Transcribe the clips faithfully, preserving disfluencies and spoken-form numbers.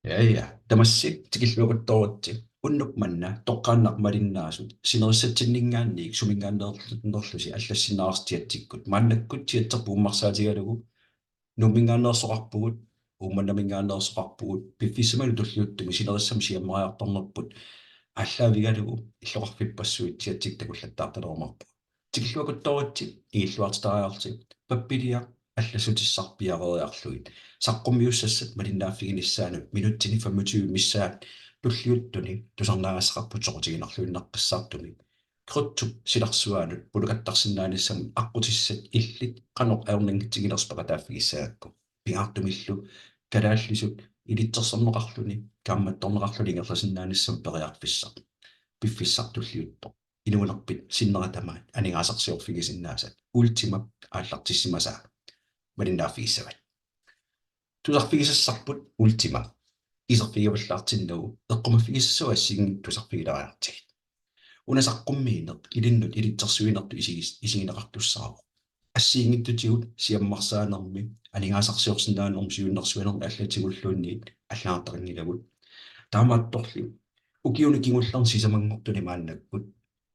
Ja, ja. Tamassi tikilluakuttooritsi. Unnuk manna toqqaannaq malinnaasut sinerissatsinninngaanniit suminngaanneerlusi allassinnaavarsi chatsikkut. Maannakkut chatserput uummarsaatigalugu Nuumminngaanneersoqarpugut, Uummannaminngaanneersoqarpugut, piffissamilu tulliuttumi sinerissami siammariartornerput aallaavigalugu illoqarfippassuit chatsikkut takullattaartalerumaarpugut. Tikilluakuttooritsi, ingilluartitariarsi, pappiliaq allassutissaq piareeriarlugit. Saqqummiussassat malinnaaffiginissaanut minutsini femogtyve missaat tulliuttuni tusarnaagassaqarputit soqutiginarluinnaqqissaartumik. Kryptop silarsuaanut pulukattarsinnaanissamut aqqutissat illit qanoq ajornanngitsiginersut peqataaffigissagakku. Pingaartumillu kalaallisut ilitsersorneqarluni, kaammattorneqarluni ingerlasinnaanissamut periarfissaq. Piffissaq tulliuttoq. Inuunerpit sinnera tamaat aningaasarsiorfigisinnaasat Ultimap aallartissimasaa malinnaaffigissavat. Tusarfigisassarput Ultima iserfigivallaartinnagu eqqumaffigisassavut assigiinngitsut tusarfigilaariartigit. Una saqqummiineq ilinnut ilitsersuinertut isigis-, isigineqartussaavoq. Assigiinngitsutigut siammarsaanermi, aningaasarsiorsinnaanermi, siunnersuinermi allatigulluunniit allagartaqanngilagut. Taamaattorli ukiuni kingullerni sisamanngortuni maannakkut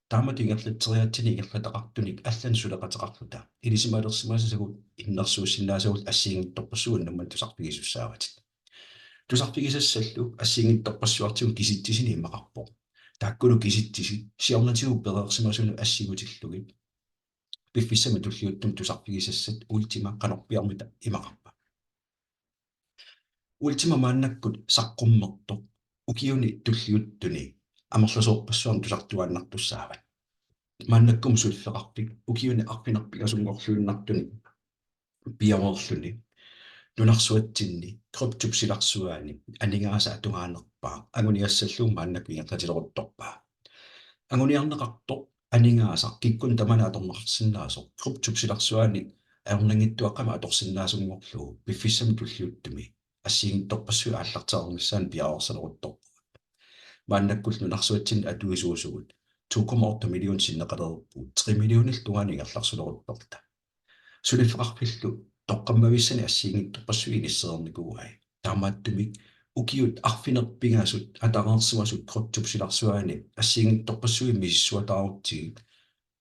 taamatut ingerlatseriaatsinnik ingerlataqartunik allanut suleqateqarluta ilisimalersimasagut innersuussinnaasagut assigiinngitsorpassuit unnuk manna tusarfigisussaavatit. Tusarfigisassallu assigiinngitsorpassuartigut kisitsisinik imaqarpoq. Taakkulu kisitsisit siornatigut pereersimasunut assingutillugit piffissami tulliuttumi tusarfigisassat Ultima qanorpiarmita imaqarpa. Ultima maannakkut saqqummertoq ukiuni tulliuttuni amerlasoorpassuarni tusartuaannartussaavat. Maannakkumut suliffeqarfik ukiuni arfineq-pingasunngorluinnartuni piareerluni nunarsuatsinni kryptop silarsuaani aningaasaq atugaanerpaaq anguniassallugu maannakkut ingerlatileruttorpaa. Anguniarneqartoq aningaasaq kikkunnit tamanit atorneqarsinnaasoq kryptop silarsuaani ajornanngitsuaqqamik atorsinnaasunngorlugu piffissami tulliuttumi assigiinngitsorpassuit aallartereernissaannut piareersaleruttorpugut. Maannakkullu nunarsuatsinni atuisuusugut to komma otte million sinneqalereerpugut, tre millionillu tungaanut ingerlarsuleruttorluta. Suliffeqarfillu toqqammavissani assigiinngitsorpassuit inissereernikuuai. Taamaattumik ukiut arfineq-pingasut atareersimasut kryptop silarsuaani assigiinngitsorpassuit misissuataarutsigit.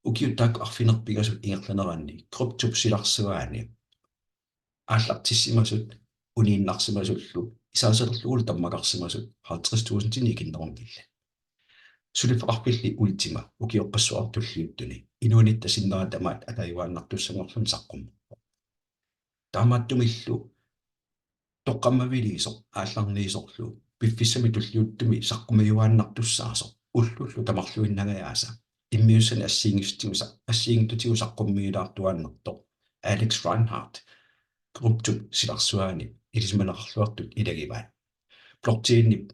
Ukiut taakku arfineq-pingasut ingerlaneranni kryptop silarsuaani aallartissimasut uniinnarsimasullu isaasalerlugulu tammakarsimasut halvtreds tusindinik ikinnerunikillat. Suliffeqarfilli Ultima ukiorpassuarni tulliuttuni inuunitta sinnera tamaat atajuaannartussanngorluni saqqummerpoq. Taamaattumillu toqqammaviliisoq aallarniisorlu piffissami tulliuttumi saqqummiuaannartussaasoq ullullu tamarluinnangajaasa immiussanik assigiinngitsutigisa-, assigiinngitsutigut saqqummiilaartuaannartoq Alex Reinhardt kryptop silarsuaani ilisimaneqarluartut ilagivaat. Blockchainip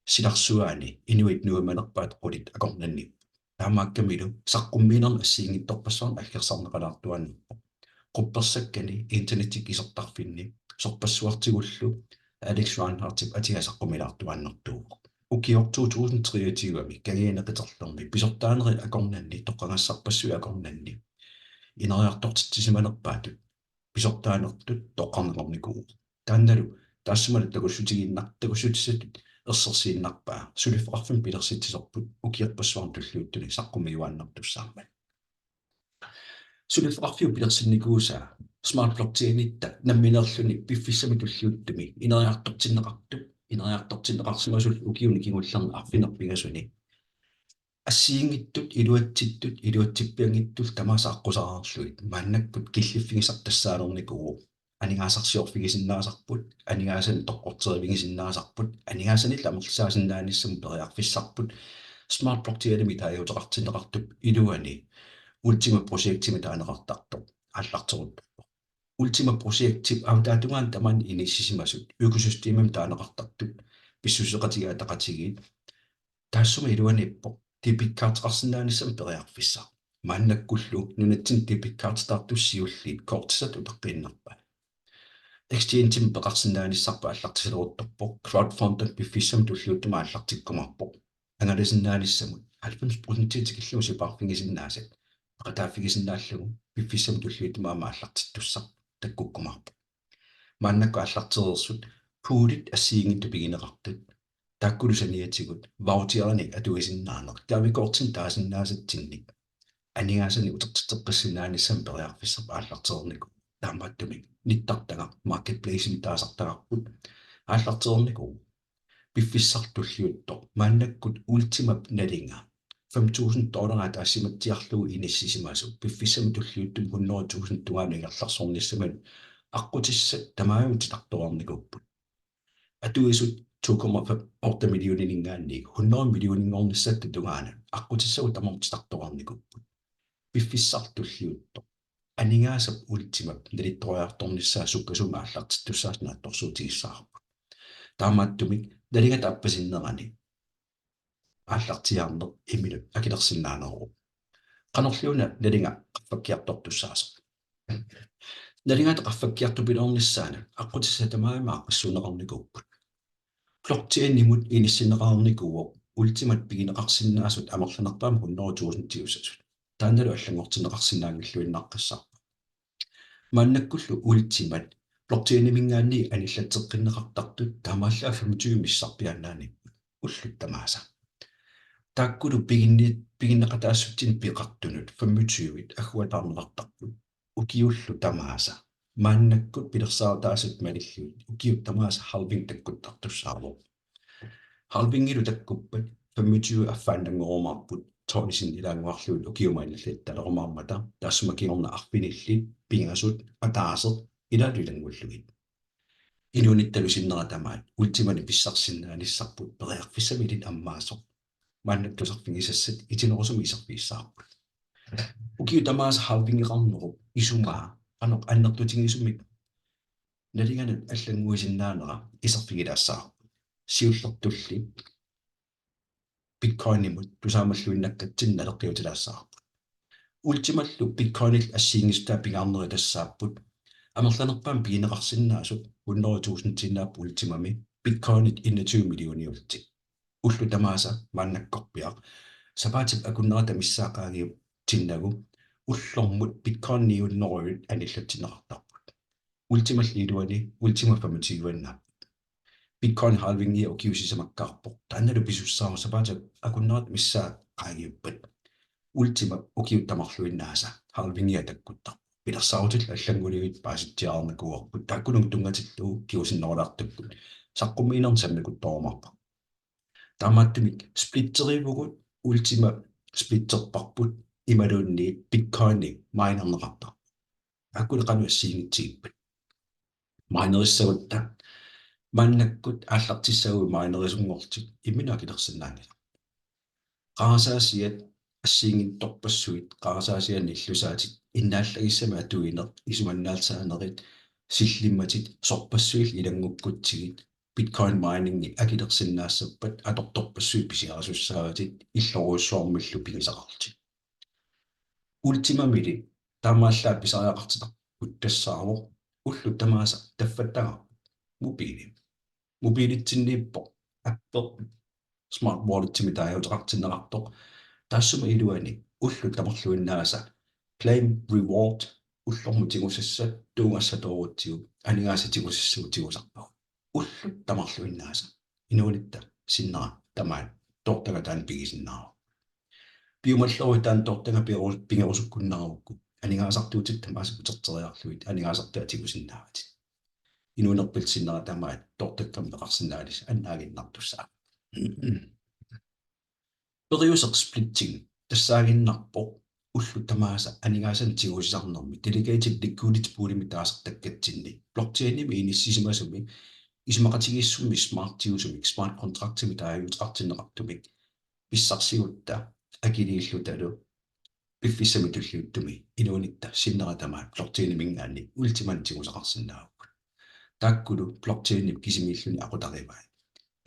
silarsuaani inuit nuimanerpaat qulit akornanni. Taamaakkamilu saqqummiinermi assigiinngitsorpassuarnik aggersarneqalaartuaannarpoq. Quppersakkani internettikkut isertarfinni sorpassuartigullu Alex Reinhardtip atia saqqummiilaartuaannartuuvoq. Ukioq to tusind treogtyve-mi kangiani qiterlermi pisortaanerit akornanni toqqagassarpassuit akornanni ineriartortitsisimanerpaatut pisortaanertut toqqarneqarnikuuvoq. Taannalu taassumalu takussutigiinnar-, takussutissatut ersersiinnarpaa suliffeqarfimmik pilersitsisorput ukiorpassuarni tulliuttuni saqqummiuaannartussaammat. Suliffeqarfiup pilersinnikuusaa Smart Blockchainitta nammineerluni piffissami tulliuttumi ineriartortinneqartup, ineriartortinneqarsimasullu ukiuni kingullerni arfineq-pingasuni assigiinngitsut, iluatsittut, iluatsippianngitsullu tamaasa aqqusareerlugit maannakkut killiffigisartassaalernikuuvoq. Aningaasarsiorfigisinnaasarput, aningaasanik toqqorterivigisinnaasarput, aningaasanillu amerlisaasinnaanissamut periarfissarput, Smart Blockchainimik taaguuteqartinneqartup iluani Ultima projektimi taaneqartartoq aallarteruttorpoq. Ultima projektip avataatungaani tamaani inissisimasut økosystemimik taaneqartartut pissuseqatigiit ataqatigiit taassuma iluaniippoq debit cardeqarsinnaanissamut periarfissaq. Maannakkullu nunatsinni debit cardetaartut siulliit kortisat utaqqiinnarpaat. Exchange-imik peqarsinnaanissarput aallartileruttorpoq, crowdfunding piffissami tulliuttumi aallartikkumaarpoq. Angalasinnaanissamut halvfems procent tikillugu sipaarfigisinnaasat peqataaffigisinnaallugu piffissami tulliuttumi aamma aallartittussaq takkukkumaarpoq. Maannakkut aallartereersut Poolit assigiinngitsut pigineqartut taakkulu saniatigut voucherinik atuisinnaaneq, gavekortinik taasinnaasatsinnik aningaasanik utertitseqqissinnaanissannut periarfissaq aallartereernikuuvoq. Taamaattumik nittartagaq marketplacemik taasartagarput aallartereernikuuvoq. Piffissaq tulliuttoq maannakkut Ultimap nalinga fem tusind dollarit taassimatsiarlugu inissisimasoq piffissami tulliuttumi hundrede tusind tungaanut ingerlasornissaminnut aqqutissat tamaasa titartoreernikuupput. Atuisut to komma otte millioningaanniit hundrede millioninngornissatta tungaanut aqqutissat tamaasa titartoreernikuupput. Piffissaq tulliuttoq aningaasap Ultimap nalittoriartornissaa sukkasuumik aallartittussaasut naatsorsuutigissavarput. Taamaattumik nalingata appasinnerani aallartiaarneq imminut akilersinnaaneruvoq. Qanorluuna nalinga qaffakkiartortussaasoq? Nalingata qaffakkiartupiloornissaanut aqqutissat tamaasa aaqqissuunneqarnikuupput. Blockchainimut inissinneqarnikuuvoq Ultimat pigineqarsinnaasut amerlanerpaamik hundrede tusindiussasut. Taannalu allanngortinneqarsinnaanngilluinnaqqissaarpoq. Maannakkullu Ultimat blockchainiminngaanniit anillatseqqinneqartartut taamaallaat femogtyve missarpiaannaaniipput ullut tamaasa. Taakkulu piginni-, piginneqataassutsinnik peqartunut femogtyvet agguataarneqartarput ukiullu tamaasa. Maannakkut pilersaarutaasut malillugit ukiut tamaasa halving takkuttartussaavoq. Halvingilu takkuppat femogtyve affaannanngorumaarput, tolv sinnilaannguarlugit ukiut maannakkut talerumaarmata, taassuma kingorna arfinillit pingasut ataaseq ilaalu ilanngullugit. Inuunittalu sinnera tamaat Ultimanik pissarsinnaanissarput periarfissaminik ammaasoq maanna tusarfigisassat itinerusumik iserfigissavarput. Ukiut tamaasa halvingeqarnerup isumaa qanoq annertutigisumik nalinganut allannguisinnaanera iserfigilaassavarput. Siullertulli Bitcoinimut tusaamalluinnakkatsinnik naleqqiutilaassavarput. Ultimallu Bitcoinillu assigiinngissutaa pingaarnerit tassaapput amerlanerpaamik pigineqarsinnaasut hundrede tusindiinnaapput Ultimami, Bitcoinit enogtyve millioniullutik. Ullut tamaasa maannakkorpiaq sapaatip akunnerata missaa qaangiutsinnagu ullormut Bitcoin ni hundrede anillatsinneqartarput. Ultimallu iluani Ultima femogtyveinnaapput. Bitcoin halvingia ukiut sisamakkaarpoq. Taannalu pisussaavoq sapaatip akunnerata missaa qaangiuppat Ultima ukiut tamarluinnaasa halvingia takkuttarpoq. Pilersaarutillu allanngulivit paasitsiareernikuuarput, taakkununnga tunngatillugu kingusinnerulaartukkut saqqummiinernik sammikkuttorumaarpara. Taamaattumik splitterivugut, Ultima splitterparput imaluunniit Bitcoini minerneqartarpoq. Taakkuli qanoq assigiinngitsigippat? Minerissagutta maannakkut aallartissaguit minerisunngorlutit imminut akilersinnaanngilaq. Qarasaasiat assigiinngitsorpassuit, qarasaasiannik illusaatit innaallagissamik atuineq, isumannaallisaanerit, sillimmatit sorpassuillu ilanngukkutsigit, Bitcoin miningi akilersinnaassappat atortorpassuit pisiarisussaavatit illorujussuarmillu pigisaqarlutit. Ultimamili taamaallaat pisariaqartitarput tassaavoq ullut tamaasa taffattagarput mobili. Mobilitsinniippoq appeq Smart Walletsimik taaguuteqartinneqartoq. Taassuma iluani ullut tamarluinnaasa claim reward ullormut tigusassat tuugassatoorutsigu aningaasat tigusassagut tigusarpagut. Ullut tamarluinnaasa inuunitta sinnera tamaat toortagaq taanna pigisinnaavoq. Piumalleruit taanna toortagaq pigeru-, pigerusukkunnaarukku aningaasartuutit tamaasa uterteriarlugit aningaasartai tigusinnaavatit. Inuunerpillu sinnera tamaat toortakkamik peqarsinnaalissi annaaginnartussaavat. Periuseq splitting tassaaginnarpoq ullut tamaasa aningaasanik tigusisarnermi delegated liquidity poolimik taasartakkatsinni blockchainimi inissisimasumi isumaqatigiissummi smartiusumik smart contractimik taaguuteqartinneqartumik pissarsigutta akiliillutalu piffissami tulliuttumi inuunitta sinnera tamaat blockchainiminngaanniit Ultimanik tigusaqarsinnaavugut. Taakkulu blockchainip kisimiilluni aqutarivai.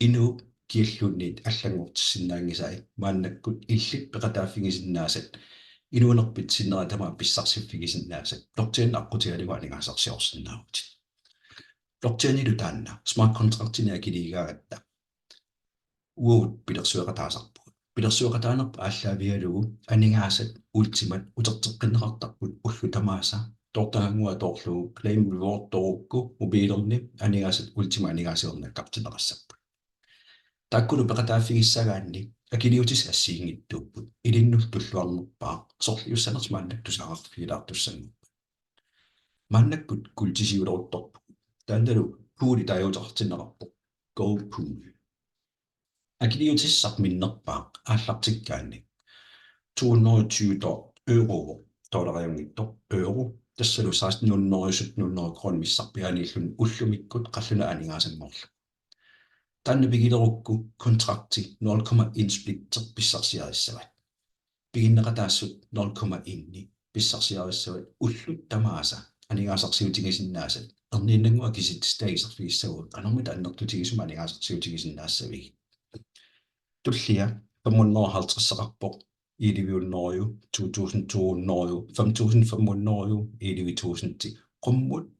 Inuup kialluunniit allanngortissinnaanngisai maannakkut illit peqataaffigisinnaasat inuunerpit sinnera tamaat pissarsiffigisinnaasat blockchain aqqutigalugu aningaasarsiorsinnaavutit. Blockchainilu taanna smart contractinik akiliigaangatta uagut pilersueqataasarpugut. Pilersueqataanerput aallaavigalugu aningaasat Ultimat uterteqqinneqartarput ullut tamaasa toortagannguaq toorlugu claim reward toorukku mobiilerni aningaasat Ultima aningaasiorneq nakkartinneqassapput. Taakkulu peqataaffigissagaanni akiliutissat assigiinngitsuupput, ilinnullu tulluarnerpaaq sorliussanertik maannakkut tusagaqarfigilaartussanngorput. Maannakkut kuultisiuleruttorpugut. Taannalu kuuli taaguuteqartinneqarpoq Gold Pool. Akiliutissaq minnerpaaq aallartikkaanni to hundrede og tyve do-, euro, dollariunngitsoq euro, tassalu seksten hundrede, sytten hundrede kroner missarpiaaniilluni ullumikkut qallunaat aningaasanngorlugu. Taanna pigilerukku kontrakti nul komma en splitter pissarsiarissavat. Piginneqataassut nul komma en pissarsiarissavat ullut tamaasa aningaasarsiutigisinnaasat, erniinnannguaq kisitsisitaat iserfigissavagut qanormita annertutigisumik aningaasarsiutigisinnaassavigit. Tullia femhundrede og halvtredseqarpoq, elleve hundrede, to tusind to hundrede, fem tusind fem hundrede, elleve tusind, qummut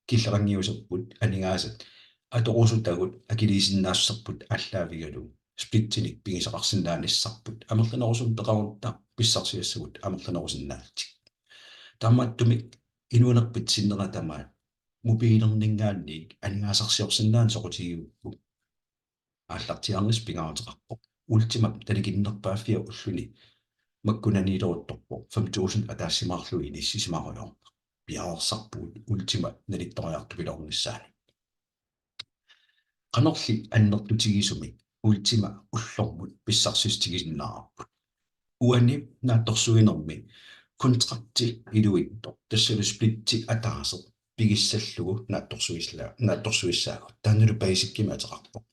killeqanngiusarput aningaasat atorusutagut akiliisinnaassuserput aallaavigalugu splitsinik pigisaqarsinnaanissarput amerlanerusumik peqarutta pissarsiassagut amerlanerusinnaallutik. Taamaattumik inuunerpit sinnera tamaat mobiilerninngaanniit aningaasarsiorsinnaaneq soqutigigukku aallartiaarnissaq pingaaruteqarpoq. Ultimap nalikinnerpaaffia ulluni makkunaniileruttorpoq fem tusind ataassimaarlugu inissisimarujoorpoq. Piareersarpugut Ultima nalittoriartupiloornissaanut. Qanorli annertutigisumik Ultima ullormut pissarsissutigisinnaarparput? Uani naatsorsuinermi kontrakti iluitsoq, tassalu splitti ataaseq pigissallugu naatsorsuissala-, naatsorsuissaagut. Taannalu basicimik ateqarpoq.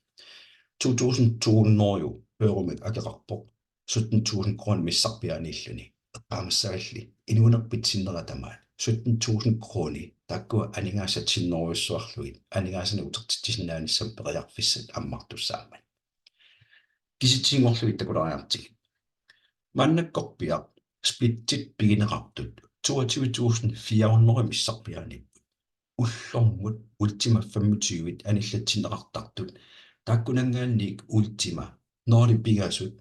To tusind to hundrede euromik akeqarpoq, sytten tusind kroner missarpiaaniilluni. Eqqaamassagalli inuunerpit sinnera tamaat sytten tusind kroner taakkua aningaasat sinnerujussuarlugit aningaasanik utertitsisinnaanissamut periarfissat ammartussaammat. Kisitsisinngorlugit takulaariartigit. Maannakkorpiaq splittit pigineqartut toogtyve tusind fire hundrede missarpiaaniipput. Ullormut Ultima femogtyve anillatsinneqartartut, taakkunanngaanniit Ultima nul pingasut,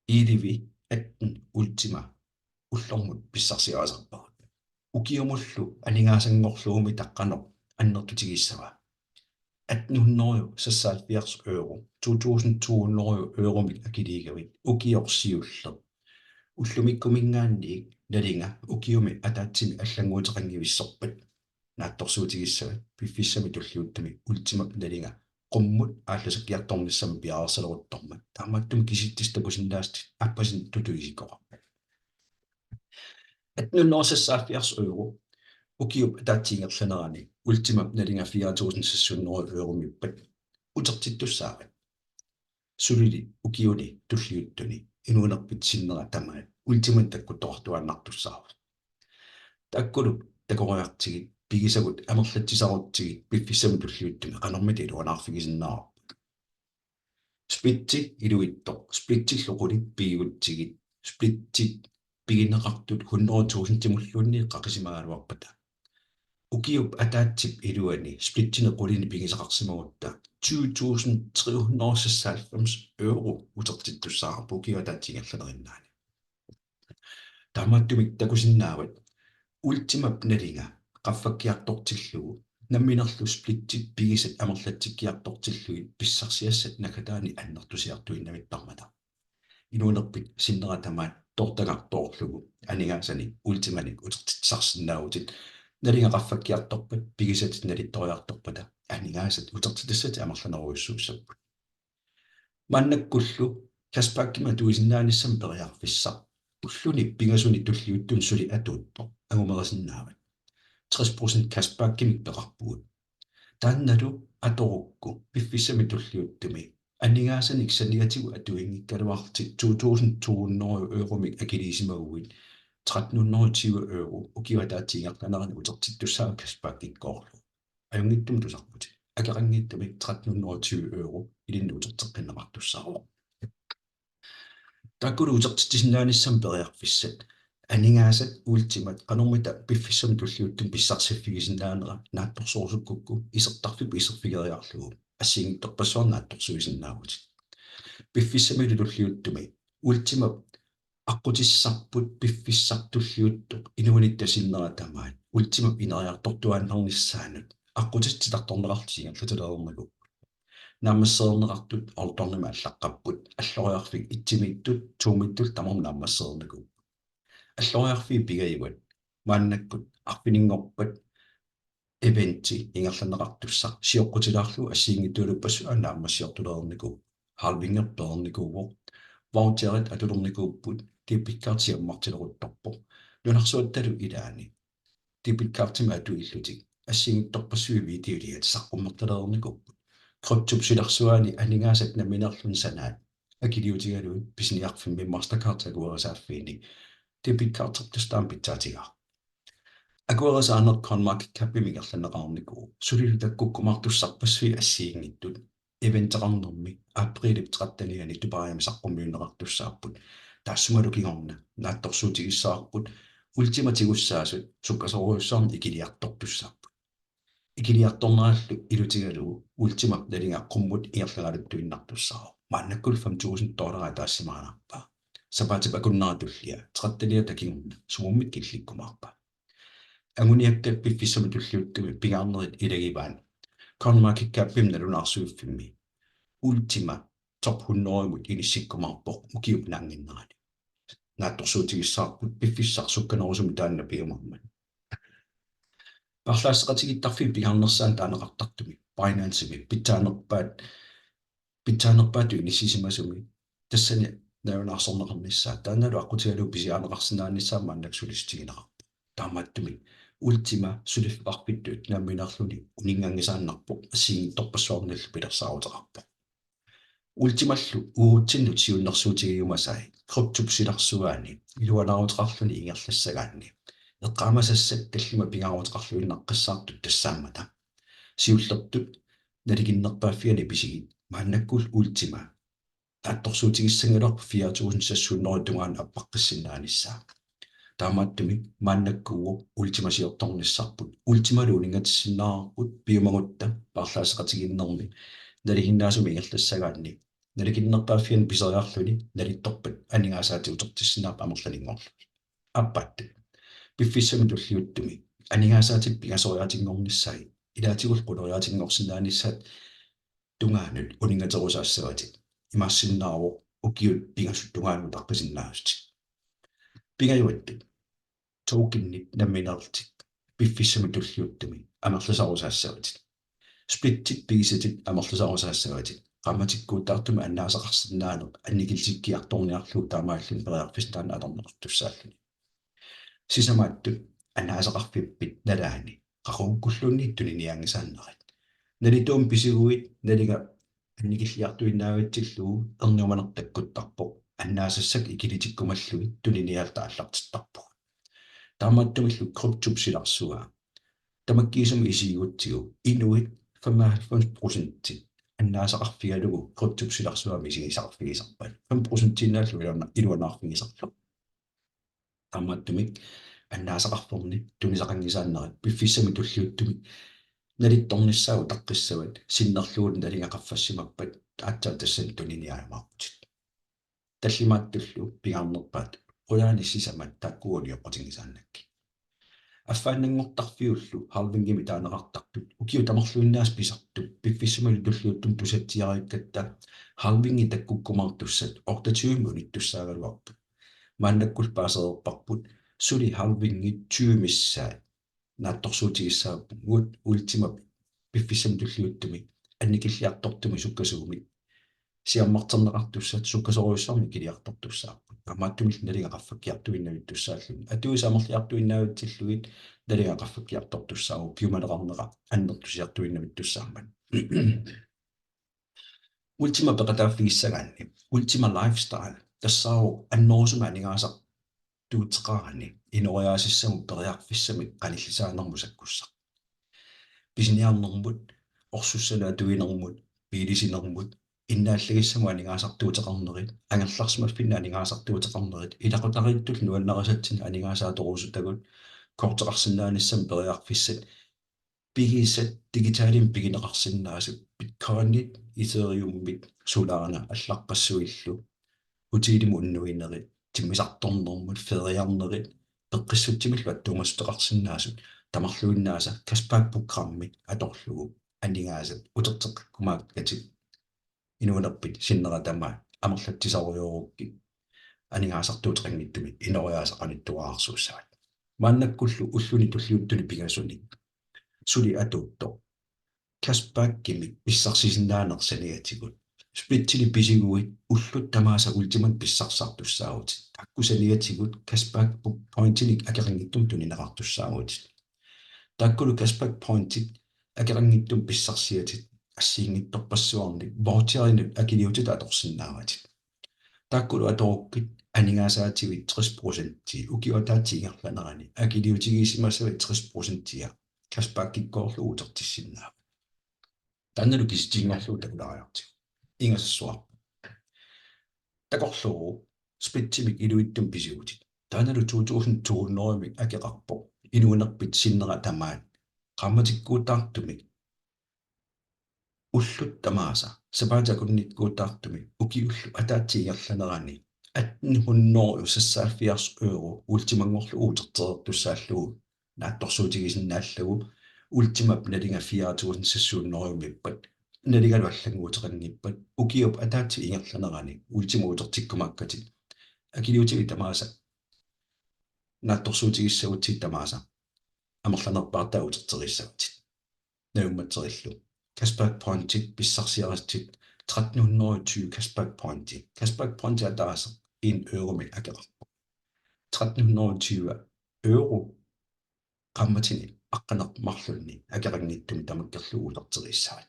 elleve, atten Ultima ullormut pissarsiarisarpagut. Ukiumullu aningaasanngorlugumi taqqanoq annertutigissava? Atten hundrede seksoghalvfjerds euro, to tusind to hundrede euromik akiliigavit ukioq siulleq. Ullumikkuminngaanniit nalinga ukiumi ataatsimi allannguuteqanngivissorpat naatsorsuutigissavat piffissami tulliuttumi Ultimap nalinga qummut aallasakkiartornissamut piareersaleruttormat. Taamaattumik kisitsisitaat takusinnaasatit appasinnik tutut isikkoqarpat. Atten hundrede seksoghalvfjerds euro ukiup ataatsip ingerlanerani Ultimap nalinga fire tusind seks hundrede euromiippat utertittussaavat. Sulili ukiuni tulliuttuni inuunerpit sinnera tamaat Ultimanik takkuttoqartuaannartussaavoq. Taakkulu takoriartigit, pigisagut amerlatsisarutsigit piffissami tulliuttumi qanormita iluanaarfigisinnaavarput? Splitti iluitsoq, splittillu qulit pigigutsigit, splittit pigineqartut hundrede tusindimulluunniit qaqisimagaluarpata, ukiup ataatsip iluani splittini qulini pigisaqarsimagutta tyve tusind tre hundrede og seksoghalvfems euro utertittussaavarput ukiup ataatsip ingerlanerinnaani. Taamaattumik takusinnaavat Ultimap nalinga qaffakkiartortillugu namminerlu splittit pigisat amerlatsikkiartortillugit pissarsiassat naggataani annertusiartuinnavittarmata. Inuunerpit sinnera tamaat toortagartoorlugu aningaasanik Ultimanik utertitsisarsinnaavutit, nalinga qaffakkiartorpat pigisatit nalittoriartorpata aningaasat utertitassatit amerlanerujussuussapput. Maannakkullu cashbackimik atuisinnaanissamut periarfissaq ulluni pingasuni tulliuttuni suli atuuttoq angumerisinnaavat. Tres procent cashbackimik peqarpugut. Taannalu atorukku piffissami tulliuttumi aningaasanik saniatigut atuinngikkaluarlutit to tusind to hundrede euromik akiliisimaguit tretten hundrede og tyve euro ukiup ataatsip ingerlanerani utertittussaavat cashbackikkoorlugu. Ajunngitsumik tusarputit. Akeqanngitsumik tretten hundrede og tyve euro ilinnut uterteqqinneqartussaavoq. Taakkulu utertitsisinnaanissamut periarfissat aningaasat Ultimat qanormita piffissami tulliuttumi pissarsiffigisinnaanera naatsorsorusukkukku isertarfipput iserfigeriarlugu assigiinngitsorpassuarnik naatsorsuisinnaavutit. Piffissamilu tulliuttumi Ultimap Aqqutissarput piffissaq tulliuttoq inuunitta sinnera tamaat Ultimap ineriartortuaannarnissaanut aqqutissat titartorneqarlutik ingerlatilereernikuupput. Naammassereerneqartut Aalborgimi allaqqapput, alloriarfik etsimiittut, tomiittut tamarmik naammassereernikuupput. Alloriarfiit pingajuat maannakkut arfininngorpat eventi ingerlanneqartussaq sioqqutilaarlugu assigiinngitsualuppassuit naammassiortulereernikuupput. Halvingi pereernikuuvoq. Voucherit atulernikuupput, debit card siammartileruttorpoq. Nunarsuattalu ilaanni debit cardimik atuillutik assigiinngitsorpassuit videoliat saqqummertalereernikuupput. Kryptop silarsuaani aningaasat nammineerluni sanaat akiliutigalugit pisiniarfimmi Mastercard akuerisaaffiini debit cardip tassa taama pitsaatigaaq. Akuerisaaneq CoinMarketCapimi ingerlanneqarnikuuvoq. Sulilu takkukkumaartussarpassuit assigiinngitsut eventeqarnermi aprilip trettenianni Dubaimi saqqummiunneqartussaapput. Taassumalu kingorna naatsorsuutigissavarput Ultimat tigussaasut sukkasoorujussuarmik ikiliartortussaapput. Ikiliartornerallu ilutigalugu Ultimap nalinga qummut ingerlagaluttuinnartussaavoq. Maannakkut fem tusind dollarit taassimaannarpaa. Sapaatip akunnera tullia tretteniata kingorna sumummikkut killikkumaarpa? Anguniakkat piffissami tulliuttumi pingaarnerit ilagivaat CoinMarketCapimi nalunaarsuiffimmi Ultima top hundredemut inissikkumaarpoq ukiup naannginnerani. Naatsorsuutigissavarput piffissaq sukkanerusumik taanna piumaarmat. Paarlaasseqatigiittarfiit pingaarnersaannik taaneqartartumi Binancemi pitsaanerpaat pitsaanerpaatut inissisimasumi tassani nalunaarsorneqarnissaa taannalu aqqutigalugu pisiarineqarsinnaanissaa maannakkut sulissutigineqarpoq. Taamaattumik Ultima suliffeqarfittut nammineerluni uninnganngisaannarpoq assigiinngitsorpassuarnillu pilersaaruteqarpoq. Ultimallu uagutsinnut siunnersuutigiumasai kryptop silarsuaani iluanaaruteqarluni ingerlassagaanni eqqaamasassat tallimat pingaaruteqarluinnaqqissaartut tassaammata siullertut nalikinnerpaaffiani pisigit maannakkut Ultima naatsorsuutigissanngilarput fire tusind seks hundrede tungaanut appaqqissinnaanissaq. Taamaattumik maannakkuuvoq Ultima siortornissarput. Ultimalu uninngatissinnaavarput piumagutta paarlaasseqatigiinnermi nalikinnerpaaffiani ingerlassagaanni nalikinnerpaaffiani piseriarluni nalittorpat aningaasaatitit utertissinnaapput amerlanerunngorlugit. Aappaattut piffissami tulliuttumi aningaasaatit pingasoriaatinngornissai ilaatigullu quleriaatinngorsinnaanissaat tungaanut uninngaterusaassavatit. Imaassinnaavoq ukiut pingasut tungaanut utaqqisinnaavutit. Pingajuattut tokenit nammineerlutit piffissami tulliuttumi amerlisarusaassavatit. Splittit pigisatit amerlisarusaassavatit. Qaammatikkuutaartumik annaasaqarsinnaaneq annikillisikkiartorniarlugu taamaalilluni periarfissaq taanna atorneqartussaalluni. Sisamaattut annaasaqarfippit nalaani qaqugukkulluunniit tuniniaanngisaannarit. Nalituumik pisiguit nalinga annikilliartuinnaavitsillugu ernumanertakkuttarpoq annaasassat ikilitikkumallugit tuniniaalluta aallartittarpugut. Taamaattumillu kryptop silarsua tamakkiisumik isigigutsigu inuit femoghalvfems procent annaasaqarfigalugu kryptop silarsuarmi isigisaqarfigisarpaat. Fem procentiinnaallu iluana-, iluanaarfigisarlugu. Taamaattumik annaasaqarfinni tunisaqanngisaannarit piffissami tulliuttumi nalittornissaa utaqqissavat sinnerlugu nalinga qaffassimappat aatsaat tassani tuniniaajumaarputit. Tallimaattullu pingaarnerpaat qulaani sisamat taakku unioqqutinngisaannakkit. Affaannanngortarfiullu halvingimik taaneqartartut ukiut tamarluinnaasa pisartut piffissamilu tulliuttumi tusatsiariikkatta halvingi takkukkumaartussat otteogtyvemi unittussaagaluarput. Maannakkullu paasereerparput suli halvingi tyve missaat naatsorsuutigissaagut Ultima piffissami tulliuttumi annikilliartortumik sukkasuumik siammarterneqartussat sukkasoorujussuarmik ikiliartortussaapput. Taamaattumillu nalinga qaffakkiartuinnavittussaalluni. Atuisut amerliartuinnaavitsillugit nalinga qaffakkiartortussaavoq piumaneqarnera annertusiartuinnavittussaammat. Ultima peqataaffigissagaanni Ultima Lifestyle tassaavoq annerusumik aningaasartuuteqarani inooriaasissamut periarfissamik qanillisaanermut sakkussaq. Pisiniarnermut, orsussanut atuinermut, biilisinermut, innaallagissamut aningaasartuuteqarnerit, angerlarsimaffinni aningaasartuuteqarnerit, ilaqutariittut nuannarisatsinnik aningaasaatorusutagut, korteqarsinnaanissamut periarfissat, pigisat digitalimik pigineqarsinnaasut, Bitcoinit, Ethereumit, Solana allarpassuillu, hotelimut unnuinerit, timmisartornermut, feriarnerit peqqissutsimillu attuumassuteqarsinnaasut tamarluinnaasa cashback programmi atorlugu aningaasat uterteqqikkumaakkatit inuunerpit sinnera tamaat amerlatsisarujoorukkit aningaasartuuteqanngitsumik inooriaaseq qanittuararsuussavat. Maannakkullu ulluni tulliuttuni pingasuni suli atuuttoq cashbackimik pissarsisinnaaneq saniatigut. Splitsinik pisiguit ullut tamaasa Ultimanik pissarsisartussaavutit. Taakku saniatigut cashback pointinik akeqanngitsumik tunineqartussaavutit. Taakkulu cashback pointit akeqanngitsumik pissarsiatit assigiinngitsorpassuarnik voucherinut akiliutitut atorsinnaavatit. Taakkulu atorukkit aningaasaativit tres procentii ukiup ataatsip ingerlanerani akiliutigisimasavit tres procentia cashbackikkoorlugu utertissinnaavat. Taannalu kisitsisinngorlugu takulaariartigu. Ingasassuarput. Takorluuvoq splitsimik ilivitsumik pisigutit. Taannalu to tusind to hundredemik akeqarpoq. Inuunerpit sinnera tamaat qaammatikkuutaartumik ullut tamaasa sapaatip akunnikkuutaartumik ukiullu ataatsip ingerlanerani atten hundrede seksoghalvfjerds euro Ultimanngorlugu utertereertussaallugu naatsorsuutigisinnaallugu Ultimap nalinga fire tusind seks hundredemiippat nalingalu allannguuteqanngippat ukiup ataatsip ingerlanerani Ultima utertikkumaakkatit akiliutivit tamaasa naatsorsuutigissagutsigit tamaasa amerlanerpaartaa uterterissavatit. Naammatserillu cashback pointit pissarsiaritsit tretten hundrede og tyve cashback pointi. Cashback pointi ataaseq en euromik akeqarpoq. Tretten hundrede og tyve euro qaammatini aqqaneq-marlunni akeqanngitsumik tamakkerlugu uterterissavat.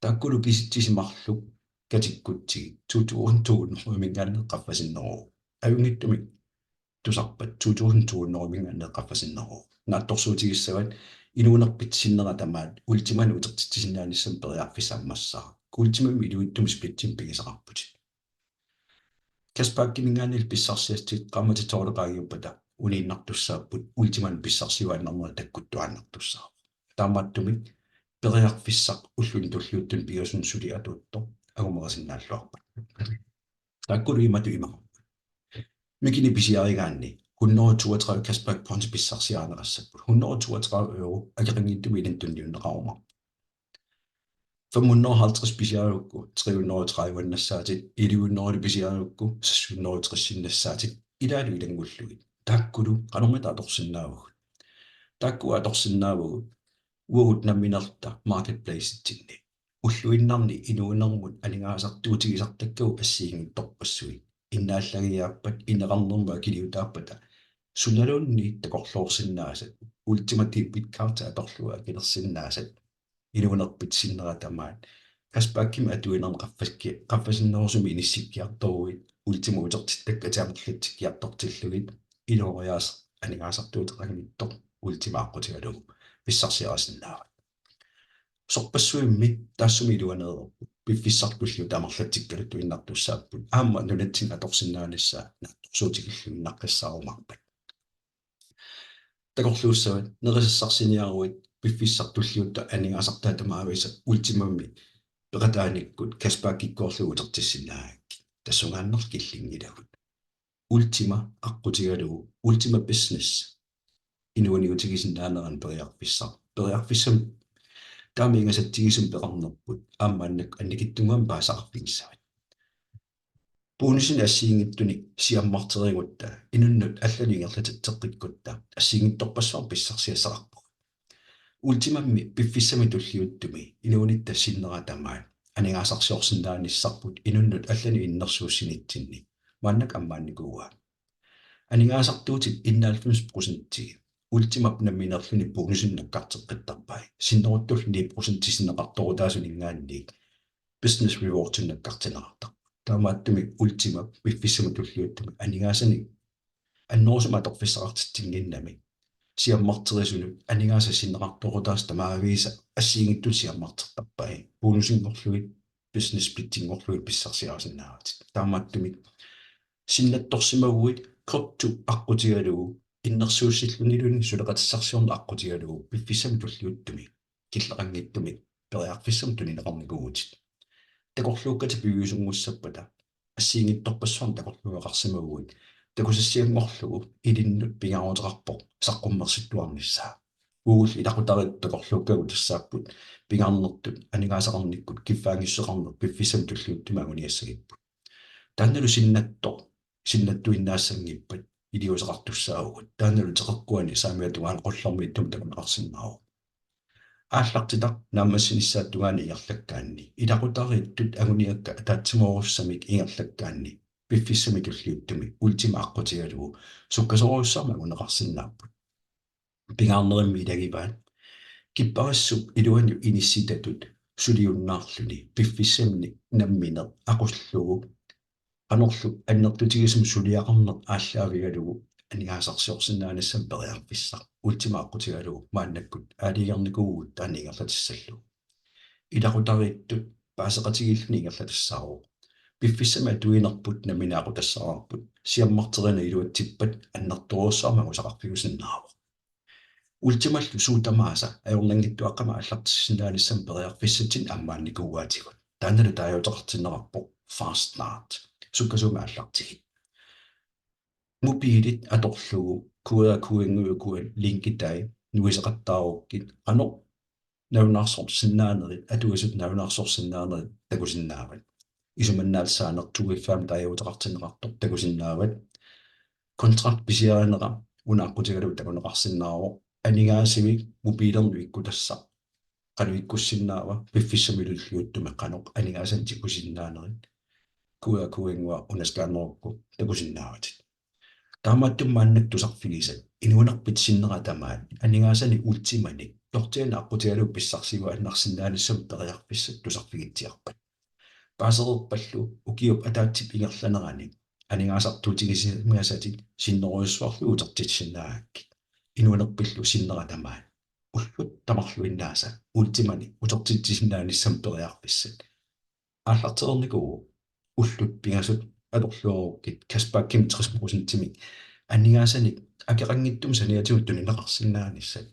Taakkulu kisitsisit marluk katikkutsigit to tusind to hundredemiingaanniit qaffasinneruvoq. Ajunngitsumik tusarpat to tusind to hundredemiingaanniit qaffasinneruvoq. Naatsorsuutigissavat inuunerpit sinnera tamaat Ultimanik utertitsisinnaanissamut periarfissaq ammassaaq. Ultimamik ilivitsumik splitsimik pigisaqarputit. Cashbackimiingaanniillu pissarsiatit qaammatit tolvi qaangiuppata uniinnartussaapput Ultimanik pissarsiuaannarnerit takkuttuaannartussaavoq. Taamaattumik periarfissaq ulluni tulliuttuni pingasuni suli atuuttoq angumerisinnaalluarpat. Taakkulu imatut imaqarput. Mikineq pisiarigaanni hundrede toogtredive cashback points pissarsiarineqassapput. Hundrede toogtredive euro akeqanngitsumik ilinnut tunniunneqarumaarpoq. Fem hundrede og halvtreds pisiarigukku tre hundrede og tredive-innassaatit, elleve hundrede pisiarigukku seks hundrede og tres-innassaatit ilaalu ilanngullugit. Taakkulu qanormita atorsinnaavagut? Taakku atorsinnaavagut uagut nammineerluta marketplace-itsinni. Ulluinnarni inuunermut aningaasartuutigisartakkagut assigiinngitsorpassuit. Innaallagiaappat, ineqarnermut akiliutaappata, sunaluunniit takorloorsinnaasat, Ultima debit card atorlugu akilersinnaasat, inuunerpit sinnera tamaat cashbackimik atuinermi qaffakki-, qaffasinnerusumik inissikkiartoruit, Ultima utertittakkatit amerlatsikkiartortillugit, inooriaaseq aningaasartuuteqanngitsoq Ultima aqqutigalugu pissarsiarisinnaavat. Sorpassuimmi taassuma iluaneereerput, piffissaq tulliuttoq amerlatsikkaluttuinnartussaapput, aamma nunatsinni atorsinnaanissaa naatsorsuutigilluinnaqqissaarumaarpat. Takorluussavat nerisassarsinnaaruit piffissaq tulliuttoq aningaasartai tamaavisa Ultimami peqataanikkut cashbackikkoorlugu utertissinnaagakkit. Tassungaannaq killinngilagut. Ultima aqqutigalugu, Ultima Business inuuniutigisinnaanerannut periarfissaq. Periarfissamik taama ingasatsigisumik peqarnerput aamma annak-, annikitsunnguamik paasisaqarfigissavat. Bonusinik assigiinngitsunik siammarterigutta, inunnut allanut ingerlatitseqqikkutta assigiinngitsorpassuarnik pissarsiassaqarpugut. Ultimami piffissami tulliuttumi inuunitta sinnera tamaat aningaasarsiorsinnaanissarput inunnut allanut innersuussinitsinni maannakkut ammaannikuuaa. Aningaasartuutit enoghalvfems procentii Ultimap nammineerluni bonusinik nakkarteqqittarpai. Sinneruttullu ni procenti sinneqartoorutaasunit ingaanniit Business Rewards nakkartinneqartarput. Taamaattumik Ultima piffissami tulliuttumi aningaasanik annerusumik atorfissaqartitsinnginnami siammarterisunut aningaasat sinneqartoorutaasut tamaavisa assigiinngitsut siammartertarpai. Bonusinngorlugit, business splitsinngorlugit pissarsiarisinnaavatit. Taamaattumik sinnattorsimaguit krypto aqqutigalugu innersuussilluniluunniit suleqatissarsiorneq aqqutigalugu piffissami tulliuttumi killeqanngitsumik periarfissamik tunineqarnikuuvutit. Takorluukkatit piviusunngussappata assigiinngitsorpassuarnik takorluugaqarsimaguit takusassianngorlugu ilinnut pingaaruteqarpoq saqqummersittuarnissaa. Uagulli ilaqutariittut takorluukkagut tassaapput pingaarnertut aningaasaqarnikkut kiffaanngissuseqarneq piffissami tulliuttumi anguniassagipput. Taannalu sinnattoq, sinnattuinnaassanngippat iliuuseqartussaavugut. Taannalu teqeqquani saamiata tungaanut qullermiittumi takuneqarsinnaavoq. Aallartitaq naammassinissaata tungaanut ingerlakkaanni ilaqutariittut anguniakkat ataatsimoorussamik ingerlakkaanni piffissami tulliuttumi Ultima aqqutigalugu sukkasoorujussuarmik anguneqarsinnaapput. Pingaarnerimmi ilagivaat kipparissup iluani inissitatut suliunnaarluni piffissami nammineq aqullugu qanorlu annertutigisumik suliaqarneq aallaavigalugu aningaasarsiorsinnaanissamut periarfissaq Ultima aqqutigalugu maannakkut aalajangernikuuvugut taanna ingerlatissallugu. Ilaqutariittut paaseqatigiilluni ingerlatissaavoq. Piffissami atuinerput nammineq aqutassaraarput, siammarterineq iluatsippat annertoorujussuarmik angusaqarfigisinnaavarput. Ultimallu suut tamaasa ajornanngitsuaqqamik aallartissinnaanissamut periarfissatsinnik ammaannikuuaatigut. Taannalu taaguuteqartinneqarpoq Fast Start. Sukkasuumik aallartigit. Mobilit atorlugu Q R-kodeqarlugu linkit taakku nuiseqattaarukkit qanoq nalunaarsorsinnaanerit, atuisutut nalunaarsorsinnaanerit takusinnaavat. Isumannaallisaaneq to F M taaguuteqartinneqartoq takusinnaavat. Kontrakt pisiarinera una aqqutigalugu takuneqarsinnaavoq. Aningaasivik mobilernut ikkutassaq qanoq ikkussinnaava, piffissami tulliuttumi qanoq aningaasanik tigusinnaanerit. Q R-kodeqarlugu una scannerukku takusinnaavatit. Taamaattumik maannakkut tusarfigisat inuunerpit sinnera tamaat aningaasanik Ultimanik blockchain aqqutigalugu pissarsiuaannarsinnaanissamut periarfissat tusarfigitsiarpat. Paasereerpallu ukiup ataatsip ingerlanerani aningaasartuutigisimasatit sinnerujussuarlugit utertissinnaagakkit. Inuunerpillu sinnera tamaat ullut tamarluinnaasa Ultimanik utertitsisinnaanissamut periarfissat. Aallartereernikuuvoq ullut pingasut atorluarukkit cashbackimik tres procentimik aningaasanik akeqanngitsumik saniatigut tunineqarsinnaanissat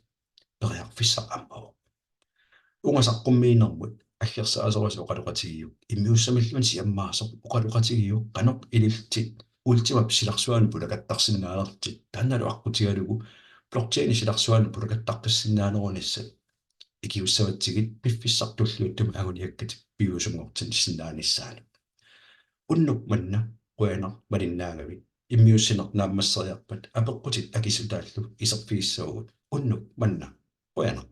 periarfissaq ammavoq. Ungasaqqummiinermut aggersaasorisat oqaloqatigiuk, immiussamilluunniit siammaasoq oqaloqatigiuk, qanoq ilillutit Ultimap silarsuanut pulakattarsinnaanerlutit, taannalu aqqutigalugu blockchainip silarsuanut pulakattaqqissinnaanernissat ikiussavatsigit piffissami tulliuttumi anguniakkatit piviusunngortissinnaanissaanut. Unnuk manna qujanaq malinnaagavit, immiussineq naammasseriarpat apeqqutit akissutaallu iserfigissavagut. Unnuk manna qujanaq.